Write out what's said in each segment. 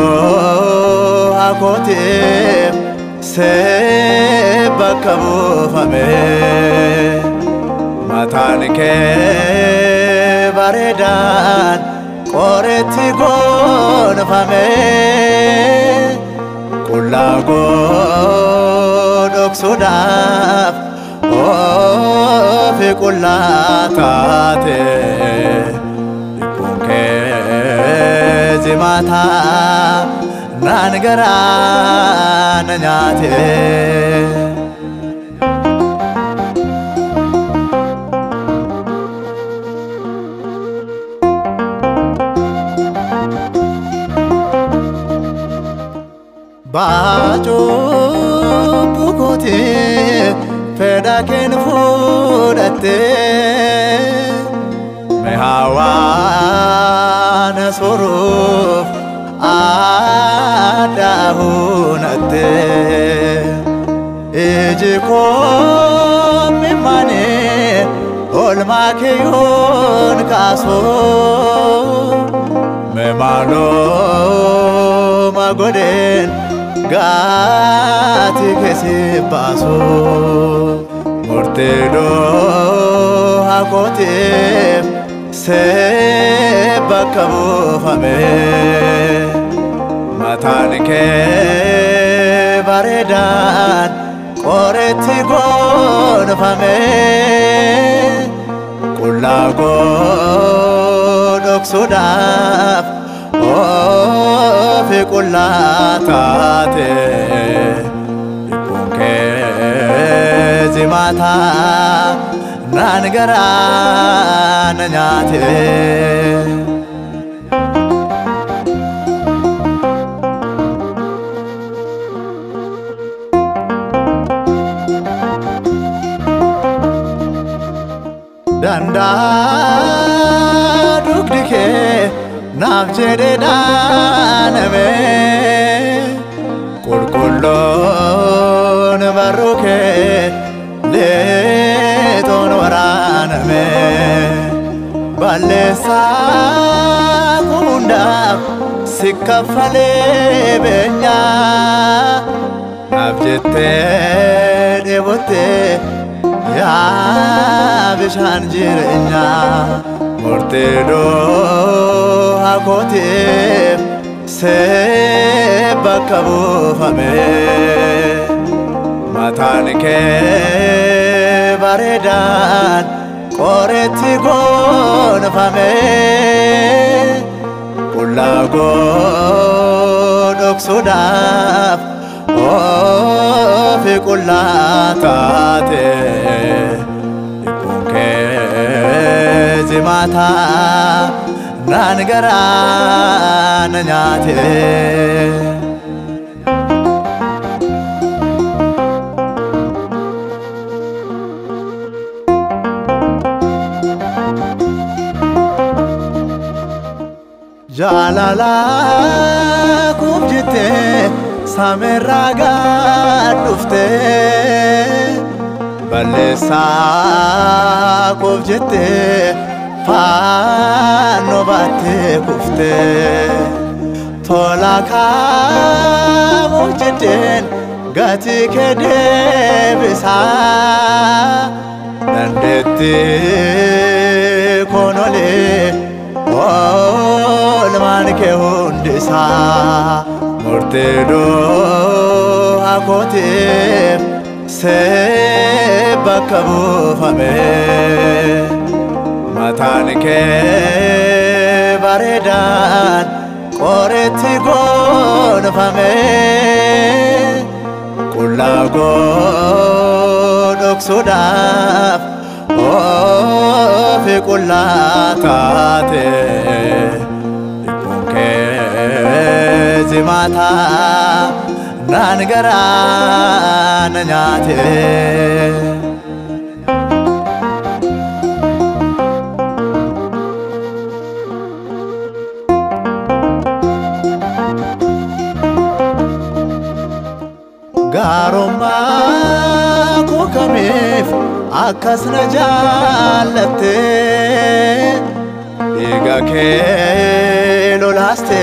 Murteedoo hakootee see bakka buufame mataan kee bareedaan qoreetti gonfame qullaa godhoksuudhaaf ofi qullaa taate. Zimata naan garaa na nyaate. Baacuu bukootee fedha keen fudhattee. Mehaawaan soruuf aadaa hunatte iji koo mimmaanee olmaa kiyyoon kaasoo memaaloo magodheen gaati keessi baasoo murteedoo hakootee. See bakka buufame mataan kee bareedaan qoreetti gonfame qullaa godhoksuudhaaf ofi qullaa taate dhiphuun kee zimataa. Naan garaa na nyaate. Dandaa dugdi kee naaf jedhee dhaaname qulqulloon barruu kee leetoon waraaname balleessaa hundaaf si kaffalee beenyaa naaf jettee dheebottee yaa bishaan jireenyaa murteedoo hakootee see bakka buufame. Mataan kee bareedaan qoreetti gonfame qullaa godhoksuudhaaf ofi qullaa taate dhiphuun kee zimataa naan garaa na nyaate. Jaalala kuuf jettee saamerraa gad dhuftee balleessaa kuuf jettee faannoo baattee kuftee tola kaamuuf jetteen gatii kee deebisaa dandeettii konolee. Oolmaan kee hundisaa murteedoo hakootee see bakka buufame mataan kee bareedaan qoreetti gonfame qullaa godhoksuudhaaf ofi qullaa taate dhiphuun kee Jimaataa naan garaa na nyaate. Gaarummaa koo kamiif akkas na jaallatte, dhiiga kee lolaaste,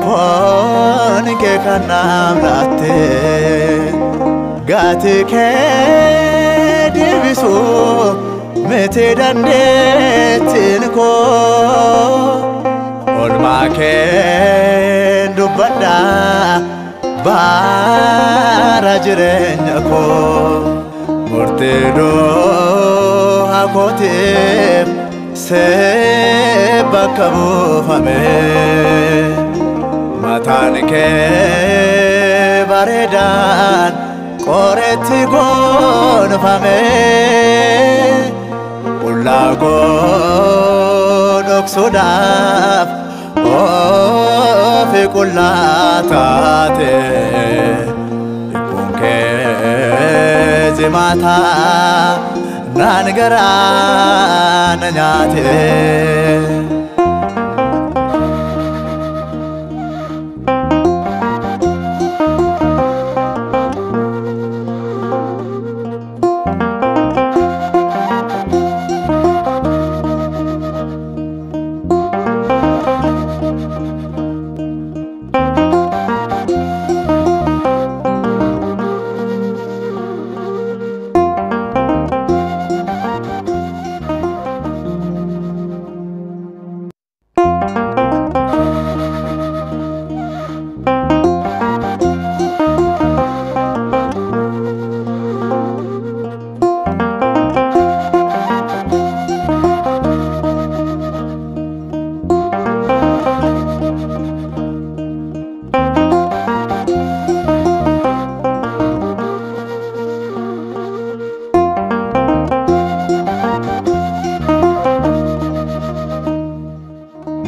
foon kee kan naaf laatte, gatii kee deebisuu miti dandeettiin koo, oolmaa keen dubbadhaa bara jireenya koo. Murtii du'a kootiif see bakka buufame, mataan kee bareedaan qoreetti gonfame, qullaa koo dhoksuudhaaf ofi qullaa taate. Dhibbuun kee jimaataa naan garaa na nyaate.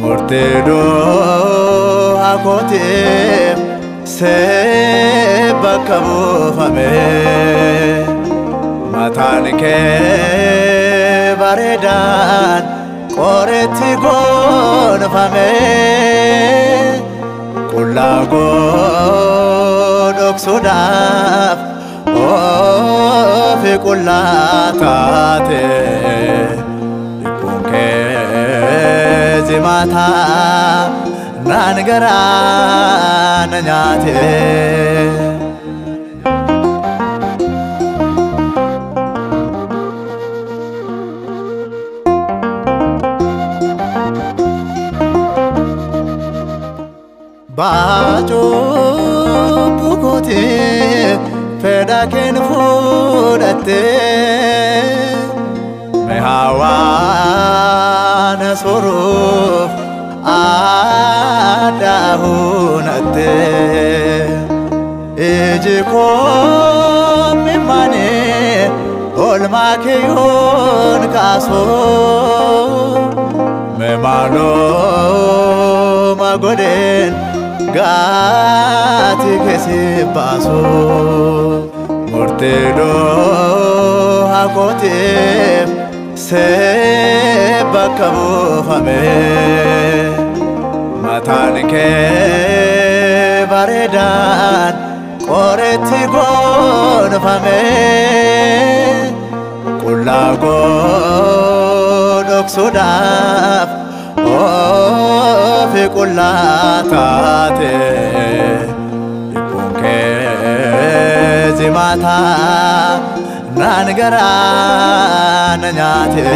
Murtii du'a kootiif see bakka buufame, mataan kee bareedaan qoreetti gonfame, qullaa koo dhoksuudhaaf ofi qullaa taate. Dhibbuun kee jimaataa naan garaa na nyaate. Baacuu kootii fedha keen fudhattee, mi'aawaa na soruuf adda hunatte. Iji koo mimmaanii oolmaa kiyyoon kaasuu, maaloo magodheen gaati keessi baasu. Murtii du'a kootiif see bakka buufame, mataan kee bareedaan qoreetti gonfame, qullaa koo dhoksuudhaaf ofi qullaa taate. Dhibbuun kee jimaataa naan garaa na nyaate.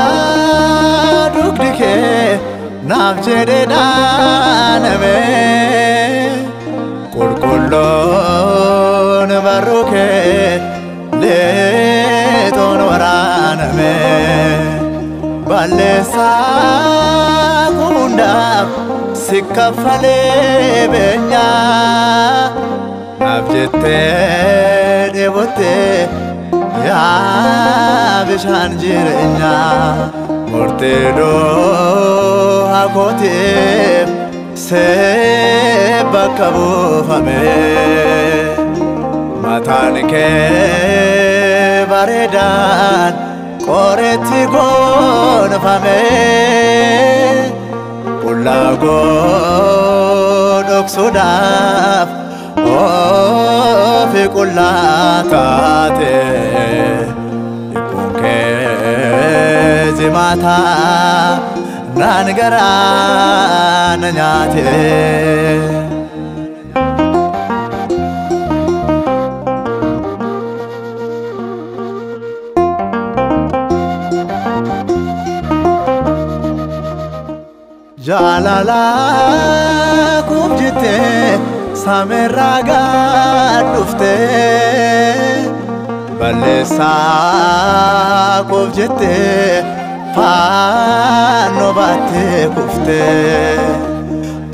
Dandaa dugdi kee naaf jedhee dhaaname, qulqulluun barruu kee leetoon waraaname, balleessaa hundaaf si kaffalee beenyaa. jettee dheebottee yaa bishaan jireenyaa murtee du'a kootiif see bakka buufame mataan kee bareedaan qoreetti gonfame qullaa koo dhoksuudhaaf ofi qullaa taate dhiphuun kee jimaataa naan garaa na nyaate. Jaalala koof jettee samiirraa gad dhuftee balleessaa koof jettee fannoo baattee kuftee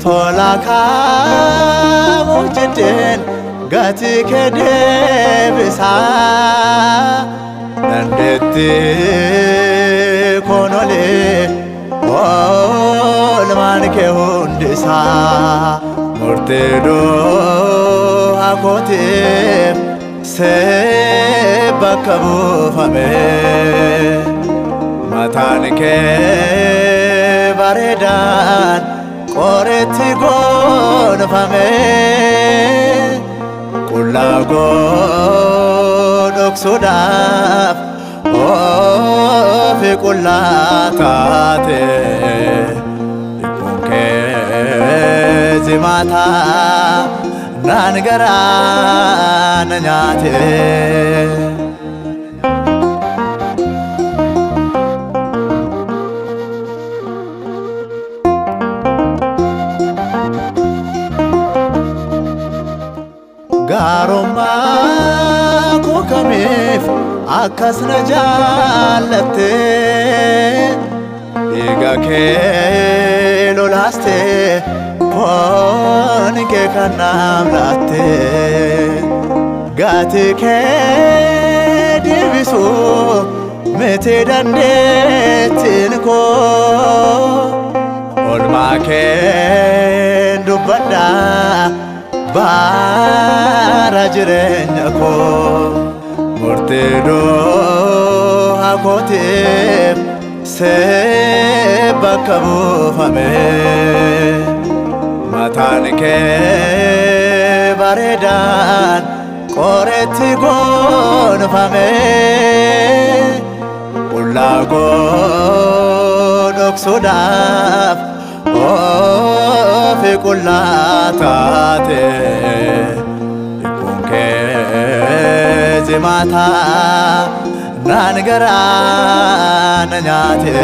tola kaamuuf jetteen gatii kee deebisaa dandeettii koon olee oolmaan kee hundisaa murtee du'a kootiif see bakka buufame mataan kee bareedaan qoreetti gonfame qullaa koo dhoksuudhaaf ofi qullaa taate dhiphuun kee jimaataa naan garaa na nyaate. Gaarummaa koo kamiif akkas na jaallatte dhiiga kee lolaastee foon kee kan naaf laatte gatii kee deebisuu miti dandeettiin koo oolmaa keen dubbadhaa bara jireenya koo murtee du'a kootiif see bakka buufame mataan kee bareedaan qoreetti gonfame qullaa koo dhoksuudhaaf ofi qullaa taate dhiphuun kee jimaataa naan garaa na nyaate.